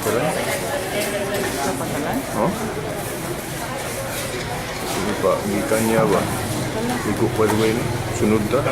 Tara. Oh? Sige pa, gikan niya ba? Igo pa rin ni. Sunod ta.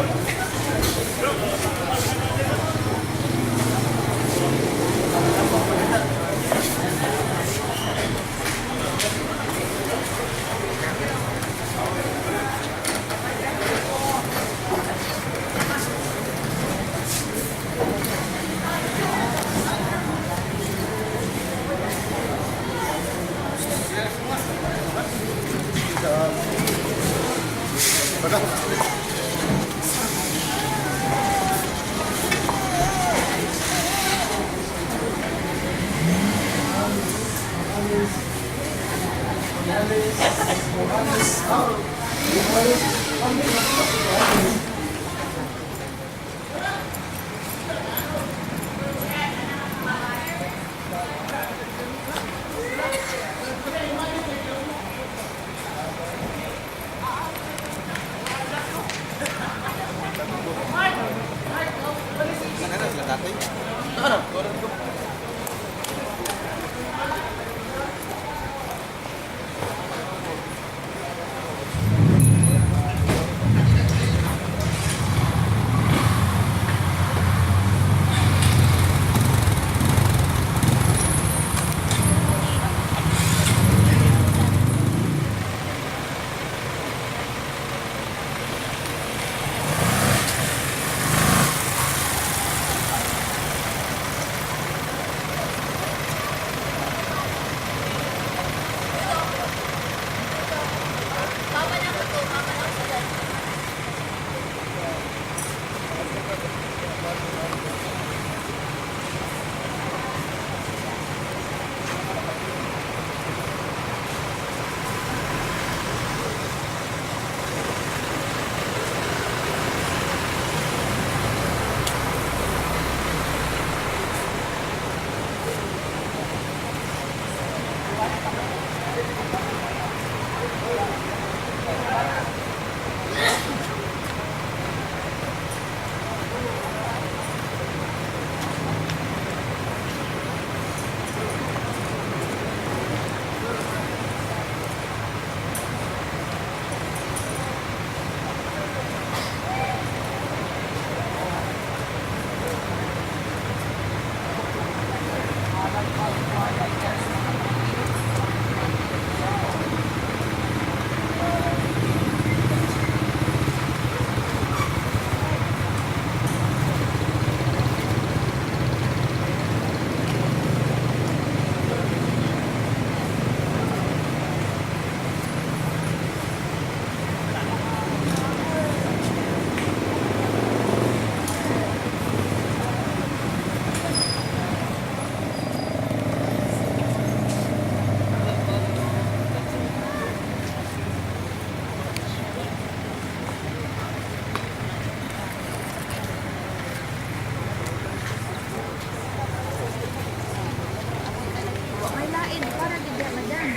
May lain, para di ba madam?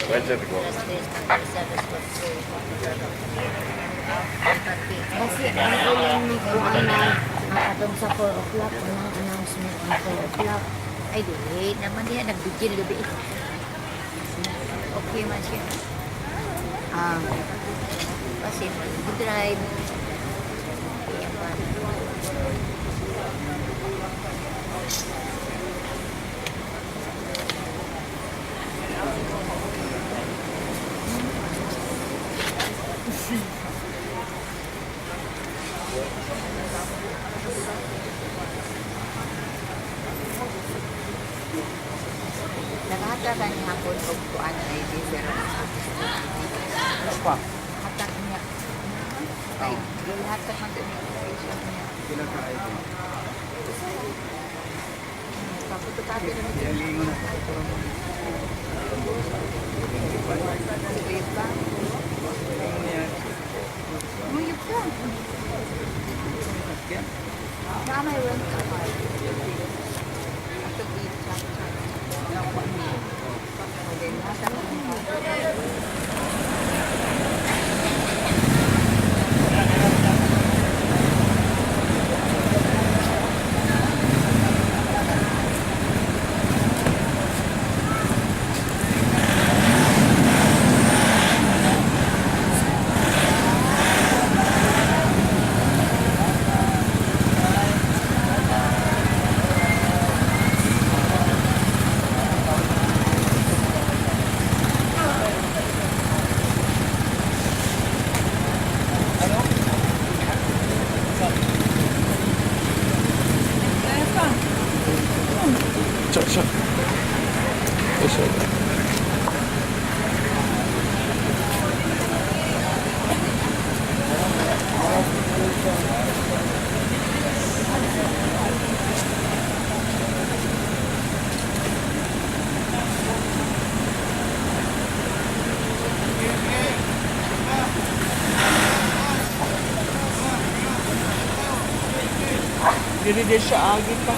Budget ko. Kasi ang ilang nagkuhan na ang atong sa 4 o'clock, unang announcement ang 4 o'clock. Ay, dili. Naman niya, nagbigil gabi. Okay man siya. Ah, Kasi mag-drive. Kaya pa. Nakahatakan niya hapon og kuan ID pero sa Ano pa? Hatag niya. Ay, gihatag man to niya application niya. Pila ka ID? Paputukati na niya. Yalingon na sa ito. Sige pa. Muyok ka. Na may rent a car. Ato gi-chat chat. Then hatag niya. Dili din siya agi pa.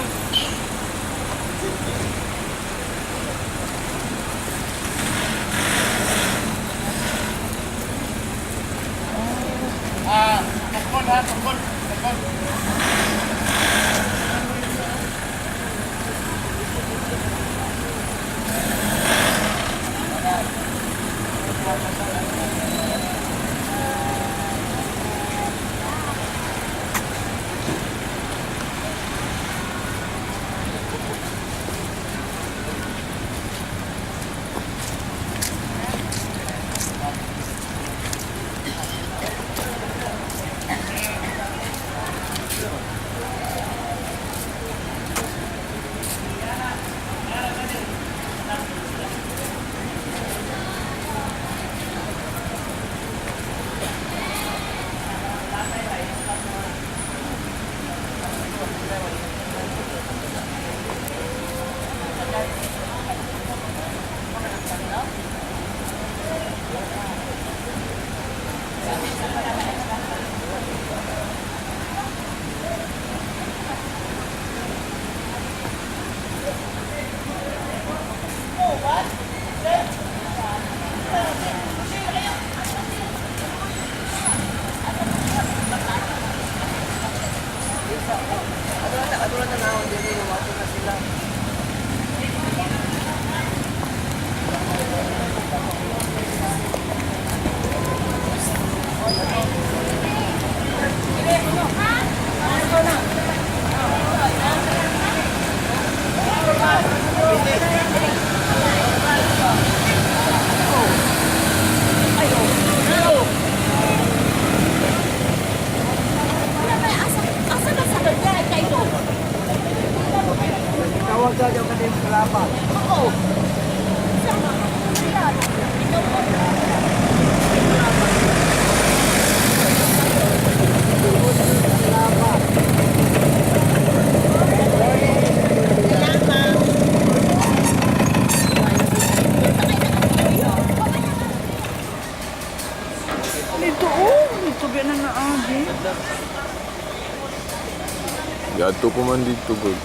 Tawag daw ka din kalaban. Dito oh, dito ba na naagi? Yato ko man dito gud.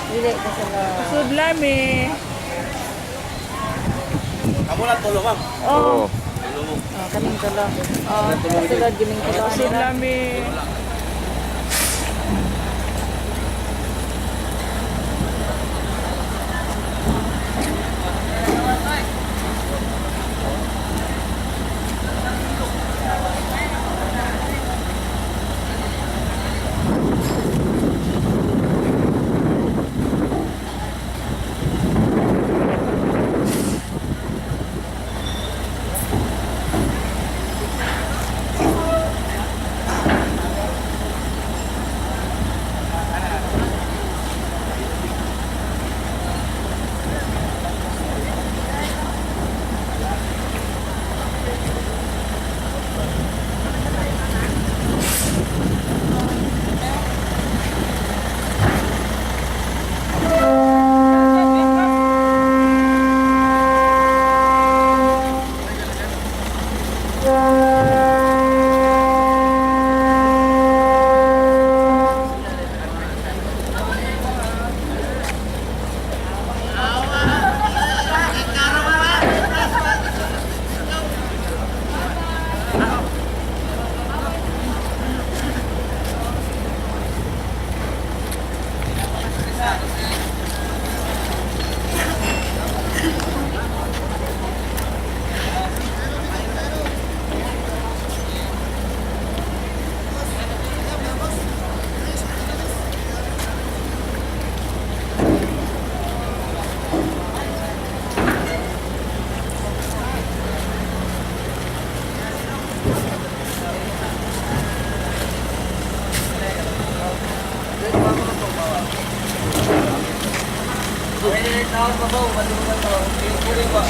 Dili kasi na. Sudlami. Amo lang tulo, ma'am. Oo. Oh, kaning tulo. Oh, sulod gining tulo. Sudlami. Ay, tawag pa ba?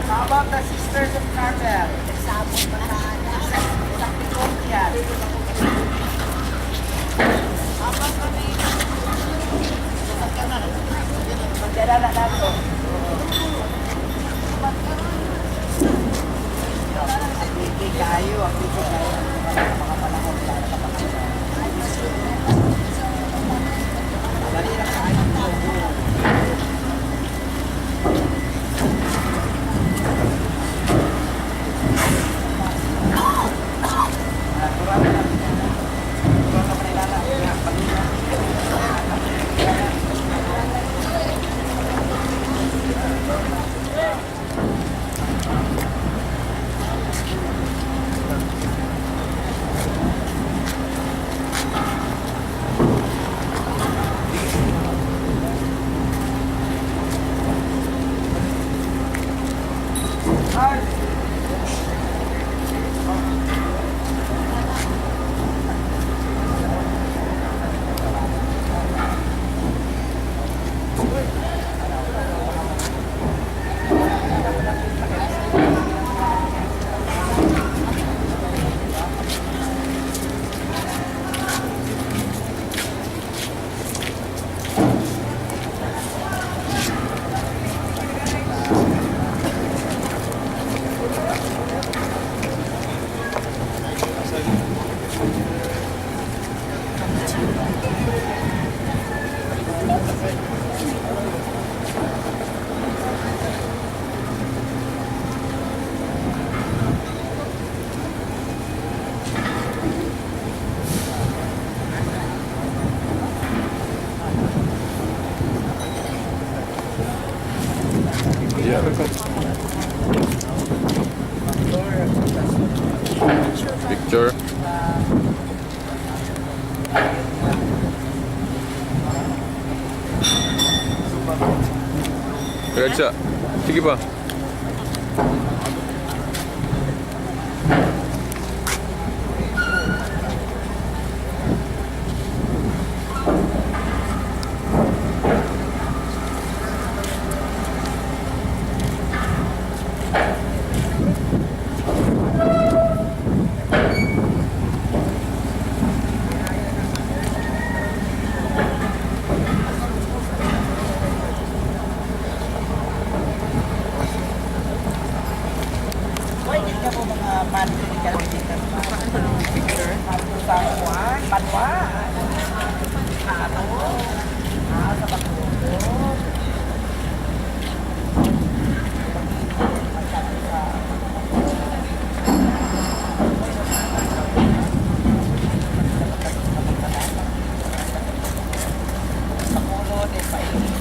How about the Sisters of Carmel? Sa Picotian. Magdala na nato. Ang kayo, ang busy kayo. Mga panahon para kapag. Dali na kayo. Yeah. Picture. Diretsa. Sige pa. Why di ka mo mga pantry ka rin dito? Picture? Sa Juan? Banwa? Ato? Ah, sa Bacolod. Bacolod, eh, painit.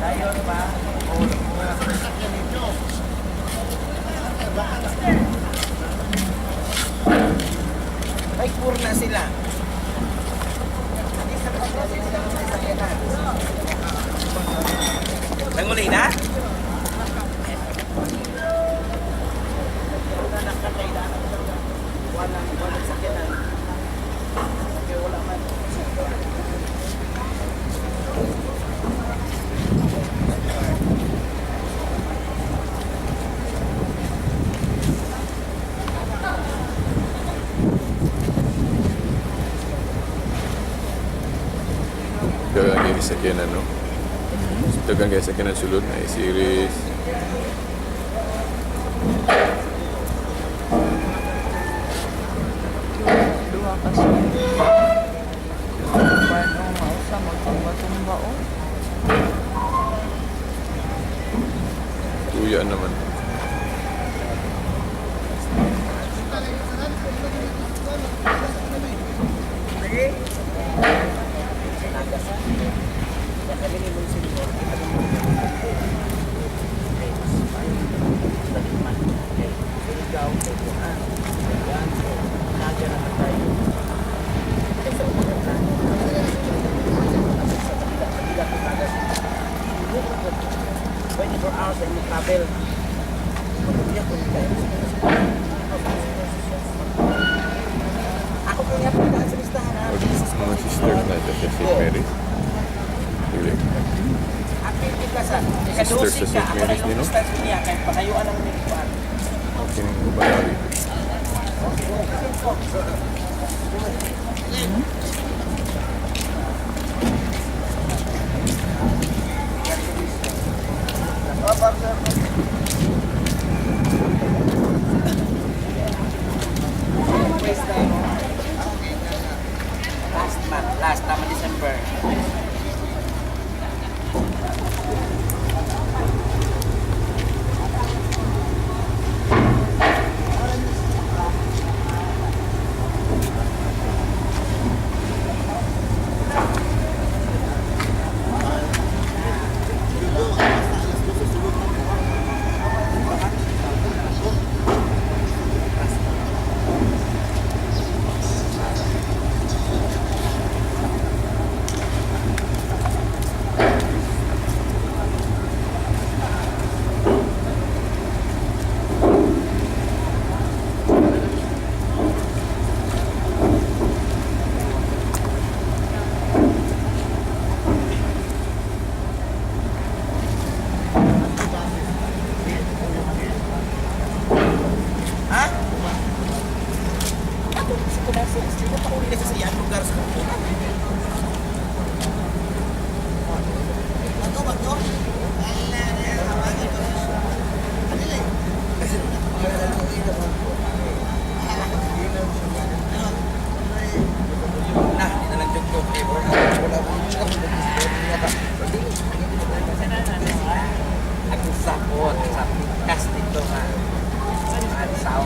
Tayo ba? Dagan kay sakyanan, no? Dagan kay sakyanan sulod na series. Duha ka siya. Paano mausa magtumba-tumba oh. Tuya naman. Hours na imong travel. Ako kung nga punta sa listahan ha. Mga sisters na ito sa St. Mary's. Dili. Active ka sa Sisters sa kadusi ka. St. Ako na Mary's yung ni, no? distance niya kay pakayuan ang mga kuan. Kining uban dito. Last month, last tama December. Ha? Ato sa Kumasi, sino pa uli na sa iyang lugar sa Kumasi? Na, hindi na lang joke ko. Ako sakot sa pikas nito nga. Ang sao.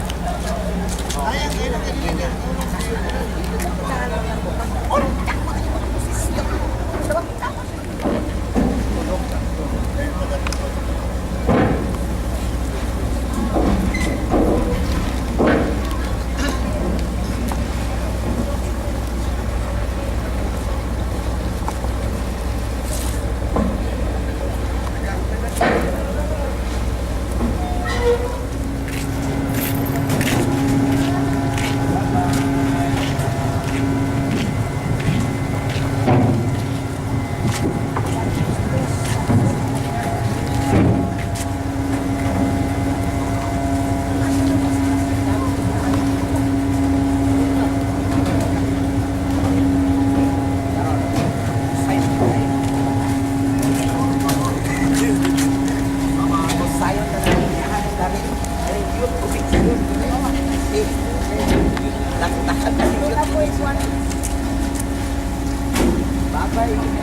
Sayon na lang niya. Dami. Ay, yun, ubig sa yun. Eh, laktakan na yun. Bye-bye.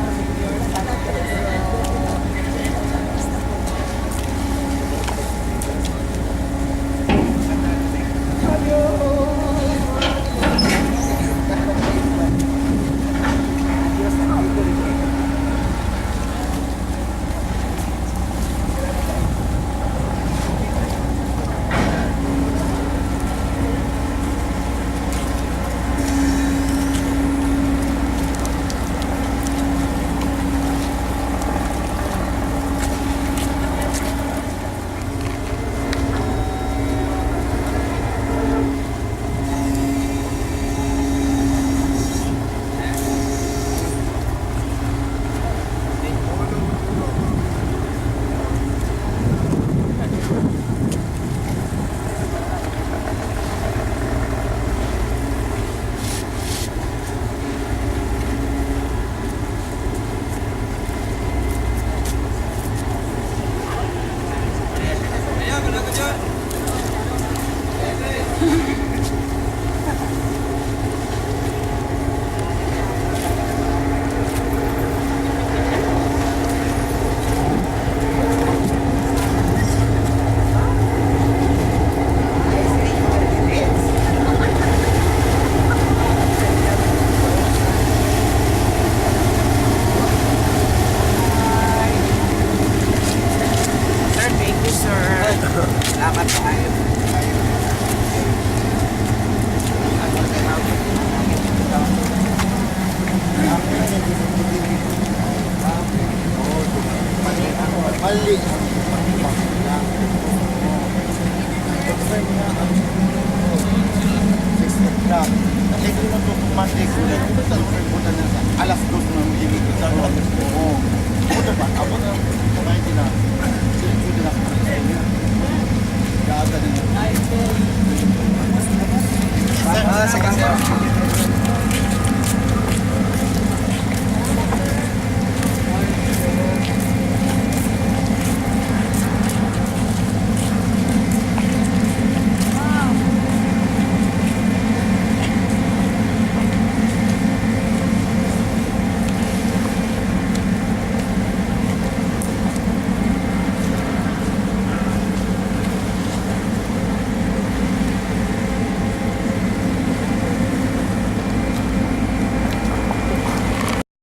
Mali. 6 o'clock. Kasi kung matutumati ko na, alas 2 na magiging. Oo. Ako ba? Ako na, kumain din na. Sila na. Gaga din. Ah, sige, sir.